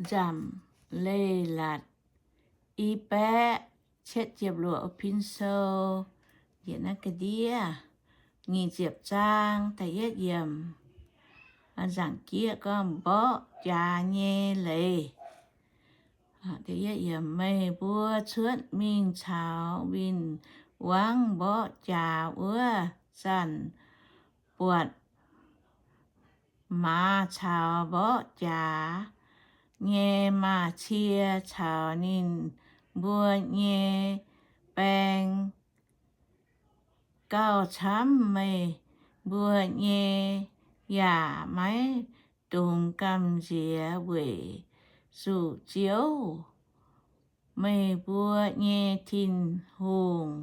nzamc leiz-latc i baeqv cietv ziepc luoqc, pin sou, njiec naaiv ga'ndiev, nyic ziepc zaang, da'yietv yiemc. Nzaangc jieqv gorngv mborqv jaax nyei leiz. Meih mbuo cuotv mingh caux win-wangv mborqv jaax wuov zanc, buatc maaz caux mborqv jaax nyei maaz-cie caux ninh mbuo nyei baeng gauh camv meih mbuo nyei, yaac maiv dungx gamh nziex weic zuqc Ziouv, meih mbuo nyei Tin-Hungh,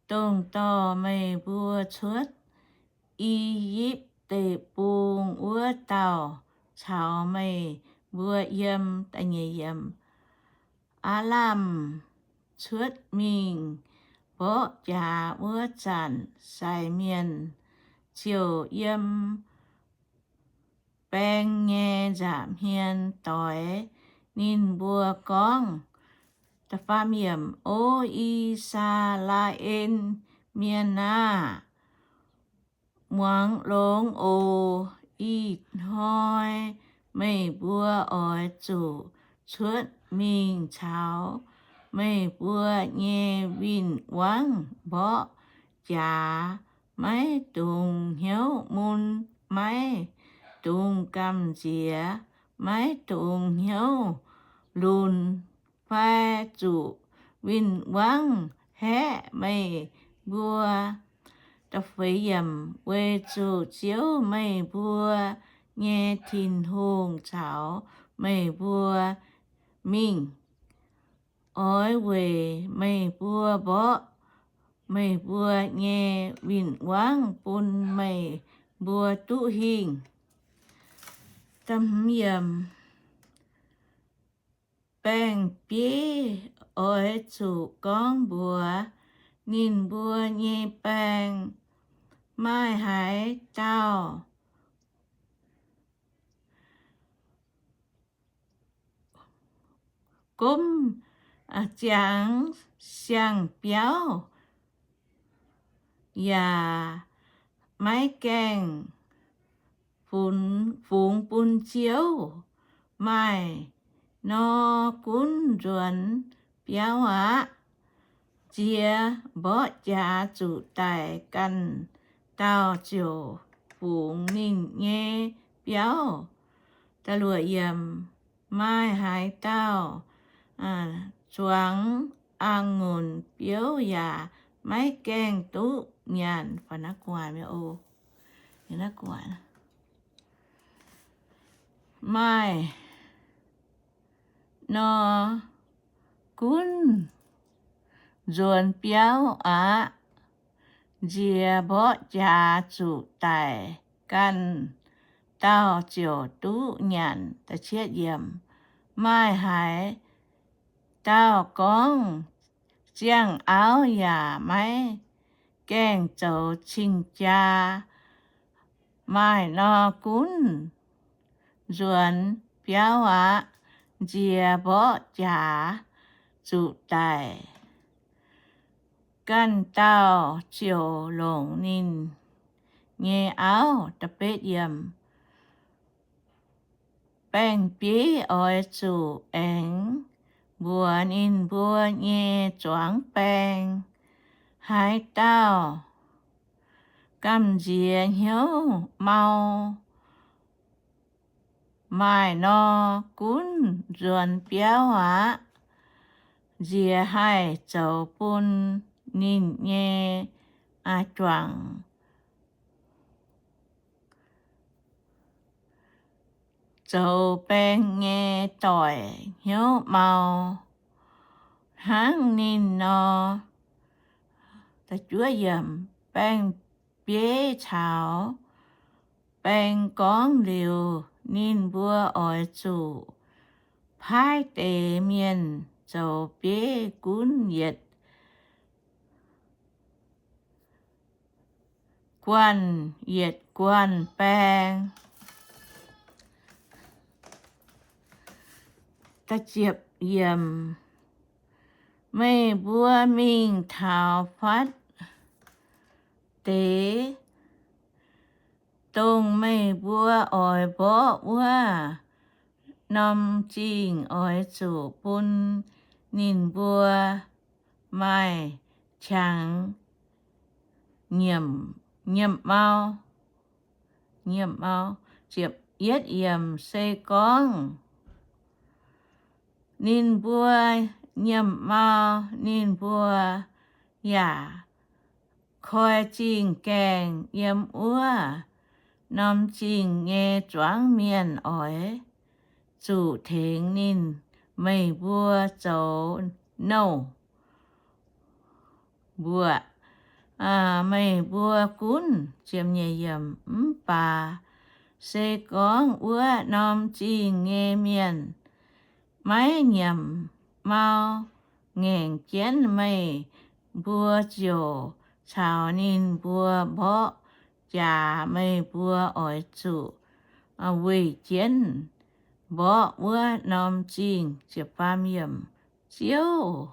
dongh dorh meih mbuo cuotv I^yipv Deic-Bung wuov dauh, caux meih mbuo yiem aav lamh cuotv mingh mborqv jaax wuov zanc, sai mienh ziouc yiem baeng nyei nza'hmien doix ninh mbuo gorngv, O I^saa^laa^en Mienh aah! Muangx longx oc. Ih hnoi meih mbuo oix zuqc cuotv mingh caux meih mbuo nyei win-wangv mborqv jaax, maiv dungx hnyouv mun, maiv dungx gamh nziex, maiv dungx hnyouv lunx, fai zuqc win-wangv haeqv meih mbuo. Weic zuqc Ziouv, meih mbuo nyei Tin-Hungh, caux meih mbuo mingh, oix weic meih mbuo mborqv meih mbuo nyei win-wangv bun meih mbuo duqv hingh. Baeng-bieiv oix zuqc gorngv mbuox ninh mbuo nyei baeng, Maaih haaix dauh gomv ziangx siang-biauv yaac maiv gaengh fungx bun Ziouv, maaih nor gunv nzuonx biauv aqv. Nziex mborqv jaax zuqc daic, ganh dauh ziouc fungx ninh nyei biauv. Maaih haaix dauh zuangx a'ngunc biouv yaac maiv gaengh duqv nyanc. Maaih nor gunv nzuonx biauv aqv. Nziex mborqv jaax zuqc daic, ganh dauh ziouc duqv nyanc. Maaih haaix dauh gorngv, Ziangh auv yaac maiv gaengh zoux cing-jaa. Maaih nor gunv nzuonx biauv aqv. Nziex mborqv jaax zuqc daic, ganh dauh ziouc longc ninh nyei auv. Baeng-bieiv oix zuqc aengx mbuox ninh mbuo nyei zuangx baeng, Haaix dauh gamh nziex hnyouv mau, maaih nor gunv nzuonx biauv aqv. Nziex haih zoux bun ninh nyei juangc zoux baeng nyei doic hnyouv mau hnangv ninh nor. Baeng-bieiv caux baeng gorngv liuz, ninh mbuo oix zuqc paaiv deix mienh zoux bieiv gunv yietc guanh yietc guanh baeng. Meih mbuo mingh taux fatv deix, dongh meih mbuo oix mborqv wuov norm zingh oix zuqc bun ninh mbuo maaih qangx nyiemc mau. Yietv yiemc, se gorngv ninh mbuo nyiemc mau, ninh mbuo yaac koi zingh gaengh yiem wuov norm zingh nyei zuangx mienh oix zuqc tengx ninh meih mbuo zoux nouh mbuoqc meih mbuo gunv. Mv baac se gorngv wuov norm zingh nyei mienh maiv nyiemc mau ngaengc jienv, meih mbuo ziouc caux ninh mbuo mborqv jaax meih mbuo oix zuqc weih jienv mborqv wuov norm zingh. Ziouv,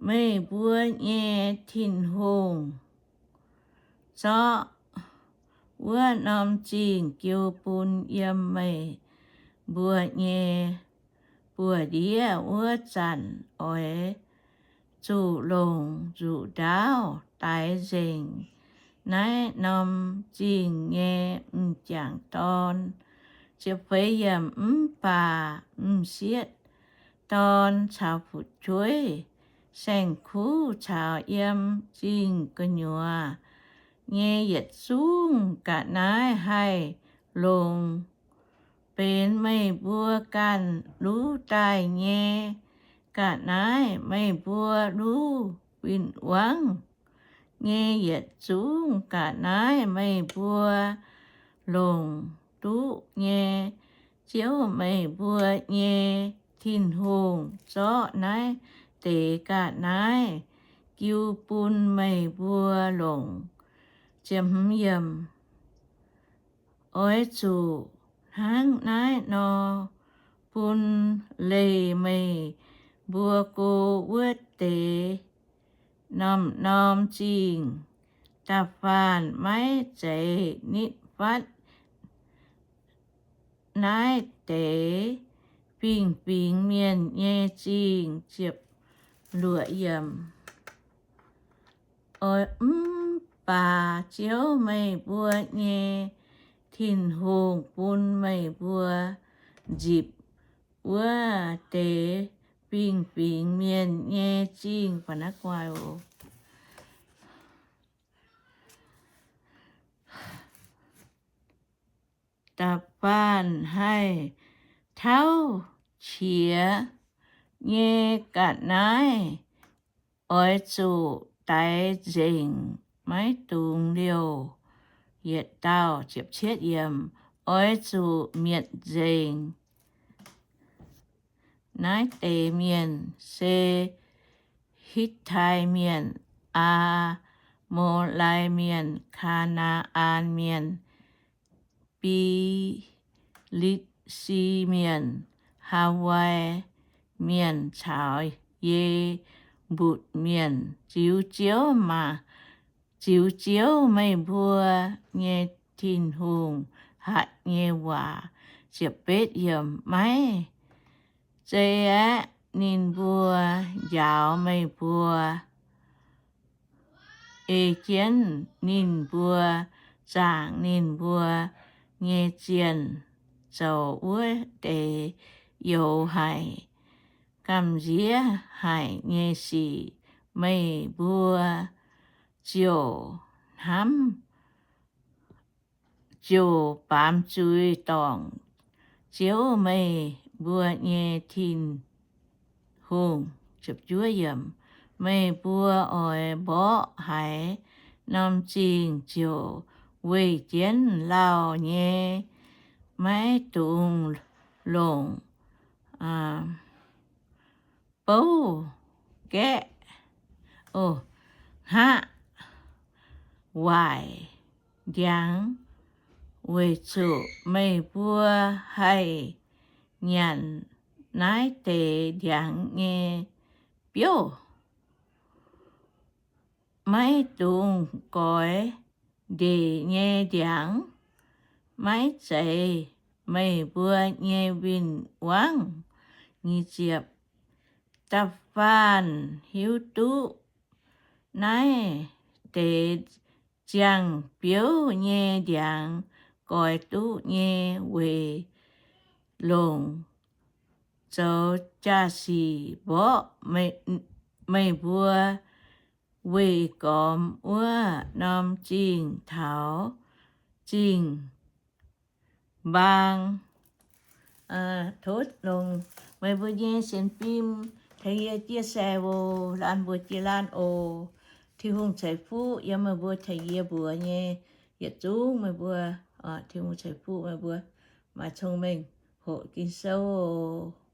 meih mbuo nyei Tin-Hungh, zorqv wuov norm zingh jiu bun yiem meih mbuo nyei buoz-ndiev wuov zanc oix zuqc longc nzuqc ndaauv daix nzengc naaiv norm zingh nyei m'jangc dorn. Mv baac m'sieqv dorn caux fu'jueiv, saeng-kuv caux yiem zingh gu'nyuoz nyei yietc zungv ga'naaiv haih longx benx meih mbuo ganh luv daaih nyei ga'naaiv. Meih mbuo luv win-wangv nyei yietc zungv ga'naaiv, meih mbuo longc duqv nyei. Ziouv, meih mbuo nyei Tin-Hungh, zorqv naaiv deix ga'naaiv jiu bun meih mbuo longc. Oix zuqc hnangv naaiv nor bun leih meih mbuo go wuov deix norm-norm zingh da'faanh maiv zeiz nitv fatv naaiv deix fingx-fingx mienh nyei zingh. Mv baac Ziouv, meih mbuo nyei Tin-Hungh, bun meih mbuo nzipc wuov deix fingx-fingx mienh nyei zingh da'faanh haih tauv qiex nyei ga'naaiv oix zuqc daix nzengc, maiv dungx liouh yietc dauh. Oix zuqc mietc nzengc naaiv deix mienh se Hitv^tai Mienh, Aa^maa^lai Mienh, Kaa^naa^an Mienh, Bi^litv^si Mienh, Haawai Mienh caux Ye^mbutc Mienh. Ziux Ziouv maah! Ziux Ziouv, meih mbuo nyei Tin-Hungh, hatc nyei waac. Maiv zei aeqv, ninh mbuo njaaux meih mbuo, ei jienv ninh mbuo zaangc ninh mbuo nyei zienh zoux wuov deix youx haic, gamh nziev haic nyei sic. Meih mbuo ziouc hnamv, ziouc baamz zuiz dorngc Ziouv, meih mbuo nyei Tin-Hungh. Meih mbuo oix mborqv haaix norm zingh ziouc weih jienv lauh nyei, maiv dungx longc bouv, gaeqv, hngaqv, waaic, ndiangx, weic zuqc meih mbuo haih nyanc naaiv deix ndiangx nyei biouv. Maiv dungx goix ndeic nyei ndiangx, maiv zeiz meih mbuo nyei win-wangv. Da'faanh hiuv duqv naaiv deix ziangh biouv nyei ndiangx goix duqv nyei weic longc zoux jaa-sic mborqv meih mbuo, weih gormx wuov norm zingh taux zingh mbaang. Tov longc meih mbuo nyei sienx fim tengx yie jiex sai oc, laanh mbuox jiex laanh oc. Tin-Hungh ceix fuqv yiem meih mbuo tengx yie mbuox nyei yietc zungv meih mbuo. Tin-Hungh ceix fuqv meih mbuo maaih cong-mengh hoqc Ging-Sou oc.